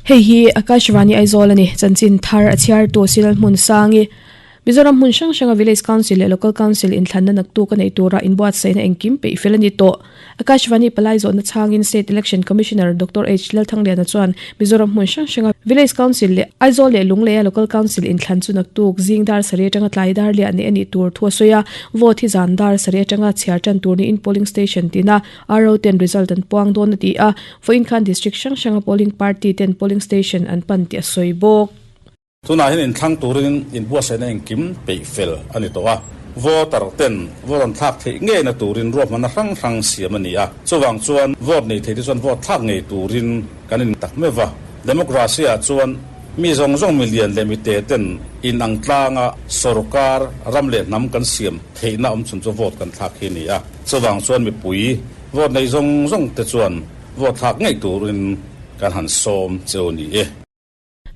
Hei hi Akashvani Aizawl a ni. Chanchin thar a chhiartu Silal Hmunsangi. Mizoram hmun hrang hranga Village Council leh Local Council inthlanna naktuk a neih tura inbuatsaihna engkim peih fel a ni tawh. Akashvani palai zawhna chhangin State Election Commissioner Doctor H. Lalthangliana chuan Mizoram hmun hrang hranga Village Council leh Aizawl leh Lungleia Local Council inthlan chu naktuk zing dar sarih atanga tlai dar liah neih a nih tur thu a sawi a. Vote hi zan dar sarih atanga chhiar tan tur niin Polling Station tina RO ten result an puang dawn a ti a. Vawiin khan District hrang hranga Polling Party ten Polling Station an pan tih a sawi bawk. Tunah hian inthlang turin inbuatsaihna engkim peih fel a ni tawh a, voter ten vote an thlak theih ngeina turin ruahmanna hrang hrang siam a ni a. Chuvang chuan vote nei theite chuan vote thlak ngei turin kan in tak meuh va. Democracy ah chuan mi zawng zawng milian leh mite ten inang tlanga sorkar ram leh hnam kan siam theihna awm chhun chu vote kan thlak hi a ni a. Chuvang chuan mipui vote nei zawng zawng te chuan vote thlak ngei turin kan han sawm cheu a ni e.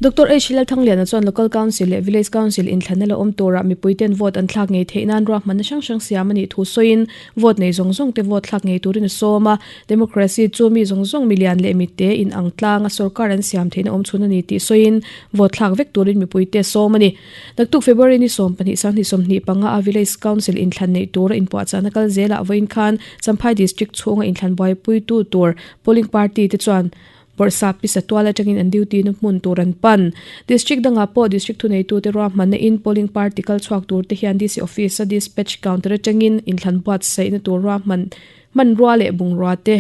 Doctor H. Lalthangliana chuan Local Council leh Village Council inthlanna la awm turah mipuiten vote an thlak ngei theih nan ruahmanna hrang hrang siam a nih thu sawiin vote nei zawng zawng te vote thlak ngei turin a sawm a. Democracy chu mi zawng zawng milian leh mite in ang tlang a sorkar an siam theihna awm chhun a ni tih sawiin vote thlak vek turin mipuite a sawm a ni. Naktuk February ni 12 sanghnih 25 a Village Council inthlan neih tura inpuahchahna kal zelah vawiin khan Champhai District chhunga inthlan buaipuitu tur Polling Party te chuan Bawrhsap pisa tual atangin an duty na hmun tur an pan. District dangah pawh District thuneitute ruahmanna in polling party kal chhuak tur te hian DC Office a dispatch counter atangin inthlan buatsaihna tur ruahman hmanrua leh bungrua te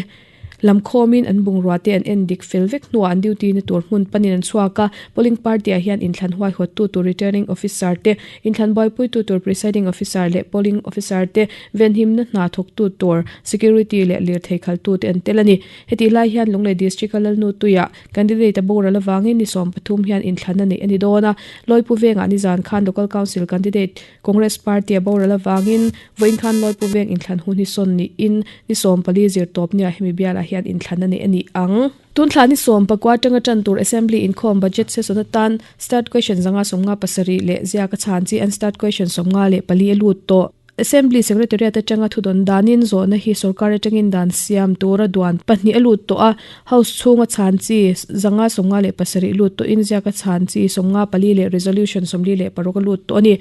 lam khawmin an bungrua te an en dik fel vek hnuah an duty na tur hmun panin an chhuak a. Polling party ah hian inthlan huaihawttu tur returning officer te, inthlan buaipuitu tur presiding officer leh polling officer te, venhimna hna thawktu tur security leh lirthei khaltu te an tel a ni. Hetih lai hian Lunglei District-a Lalnu Tuiah candidate a boral avangin ni 13 hian inthlanna neih a ni dawn a. Lawipu Vengah nizan khan Local Council candidate Congress Party a boral avangin vawiin khan Lawipu Veng inthlan hun hi sawn niin ni 14 zirtawp nia hemi bialah hian inthlanna neih a ni ang. Tun thla ni 19 atanga tan tur Assembly inkhawm Budget Session atan Start Question 557 leh ziaka chhan chi an Start Question 54 a lut tawh. Assembly Secretariat atanga thudawn danin zawhna hi sorkar atangin dan siam tura duan pahnih a lut tawh a, House chhunga chhan chi 557 lut tawhin ziaka chhan chi 54 leh Resolution 46 a lut tawh a ni.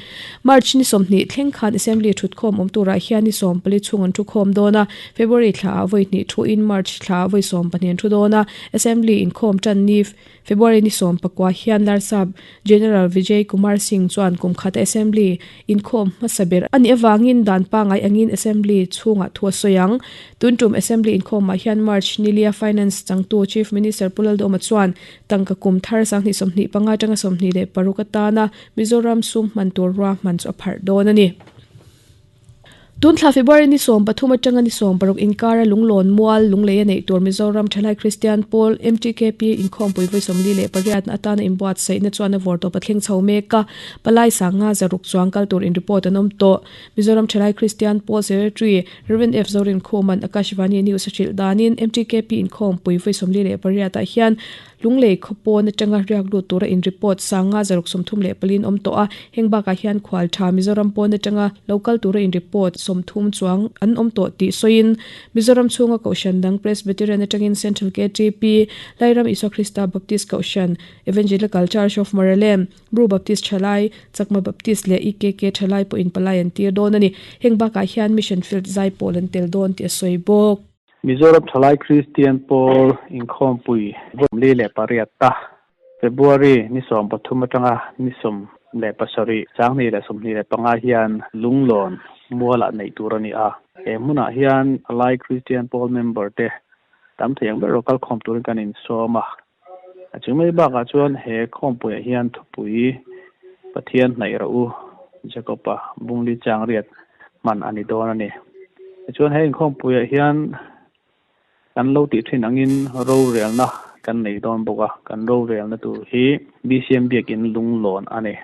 March ni 20 thleng khan Assembly thutkhawm awm turah hian ni 14 chhung an thukhawm dawn a, February thlaah vawi hnih thuin March thlaah vawi 12 an thu dawn a, Assembly inkhawm tan ni February ni 19 hian Larsap General Vijay Kumar Singh chuan kum khata Assembly inkhawm hmasa ber a nih avangin dan pangngai angin Assembly chhungah thu a sawi ang. Tun tum Assembly inkhawmah hian March nilia Finance changtu Chief Minister Pu Laldawma chuan tangka kum thar sanghnih 25 atanga 26 atana Mizoram sum hman tur ruahman chu a pharh dawn a ni. Tun thla February ni 13 atanga ni 16 inkara Lunglawn Mual, Lunglei a neih tur Mizoram Thalai Kristian Pawl, MTKP, inkhawmpui vawi 48 na atana inbuatsaihna chuan a vawr tawp a thleng chho mek a, palai sanga zaruk chuang kal tur in report an awm tawh. Mizoram Thalai Kristian Pawl Secretary Rev F Zorinkhawma'n Akashvani News a hrilh danin MTKP inkhawmpui vawi 48 ah hian Lunglei khaw pawn atanga riak lut tura in report sanga zaruk 34 in awm tawh a, heng bakah hian khual tha Mizoram pawn atanga lo kal tura in report 30 chuang an awm tawh tih sawiin Mizoram chhunga Kohhran dang Presbyterian atangin Central KTP, Lairam Isua Krista Baptist Kohhran, Evangelical Church of Maralem, Bru Baptist Thalai, Chakma Baptist leh EKK Thalai pawhin palai an tir dawn a ni. Heng bakah hian Mission Field zai pawl an tel dawn tih a sawi bawk. Mizoram Thalai Kristian Pawl inkhawmpui 48 ta February ni 13 atanga ni 17 2025 hian Lunglawn mualah neih tur a ni a. He hmunah hian Thalai Kristian Pawl member te tam thei ang ber rawn kalkhawm turin kan insawm a. A chung mai bakah chuan he khawmpuiah hian thupui Pathian hnaih rawh u Jacob-a bungli chang riat hman a ni dawn a ni. Tichuan he inkhawmpuiah hian kan lo tih thin angin rorelna kan nei dawn bawk a, kan rorelna tur hi BCM Biakin lunglawn a ni.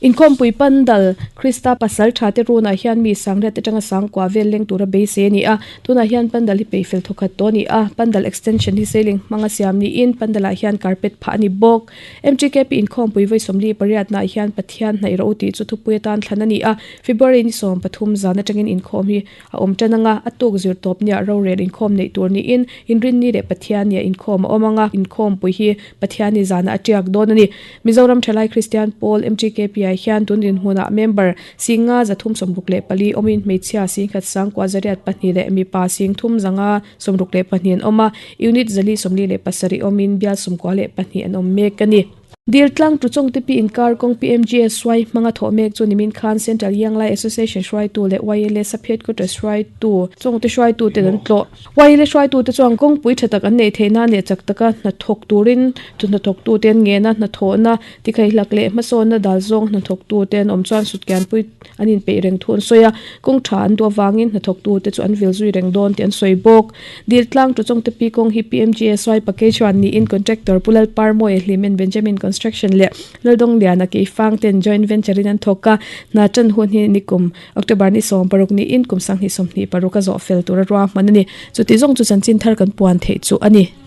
Inkhawmpui pandal, Krista pasal tha te runah hian mi sangriat atanga sangkua vel leng tura beisei a ni a. Tunah hian pandal hi peihfel thawkhat tawh a ni a, pandal extension hi ceiling hmanga siam niin pandalah hian carpet phah a ni bawk. MTKP inkhawmpui vawi 48 naah hian Pathian hnaih rawh u tih chu thupui atan thlan a ni a, February ni 13 zan atangin inkhawm hi a awm tan anga, a tuk zir tawp nia rorel inkhawm neih tur niin Inrinni leh Pathiannia inkhawm a awm anga, inkhawmpui hi Pathianni zanah a tiak dawn a ni. Mizoram Thalai Kristian Pawl, MTKP, ah hian tun dinhmunah member singa 364 awmin hmeichhia singkhat sangkua 802 leh mipa singthum 562 an awm a, unit 447 awmin bial 92 an awm mek a ni. Diltlang tu Chawngtepi inkar kawng PMGSY hmanga thawh mek chu nimin khan Central Yanglai Association hruaitu leh YLA Sub Headquarters hruaitu Chawngte hruaitu ten an tlawh. YLA hruaitute chuan kawngpui tha tak an neih theih nan leh chak taka hnathawk turin chu hnathawktute an ngen a, hnathawhna tikhaihlak leh hmasawnna dal zawng hnathawktute an awm chuan sutkianpui an inpeih reng thu an sawi a, kawng tha an duh avangin hnathawktute chu an vil zui reng dawn tih an sawi bawk. Diltlang tu Chawngte Pi kawng hi PMGSY package one niin contractor Pu Lalparmawia Hlimen Benjamin Construction leh Laldawng Liana Keifang ten joint venture in an thawk a, hna tan hun hi nikum October ni 16 niin kum 2026 a zawh fel tura ruahman a ni. Chuti zawng chu chanchin thar kan puan theih chu a ni.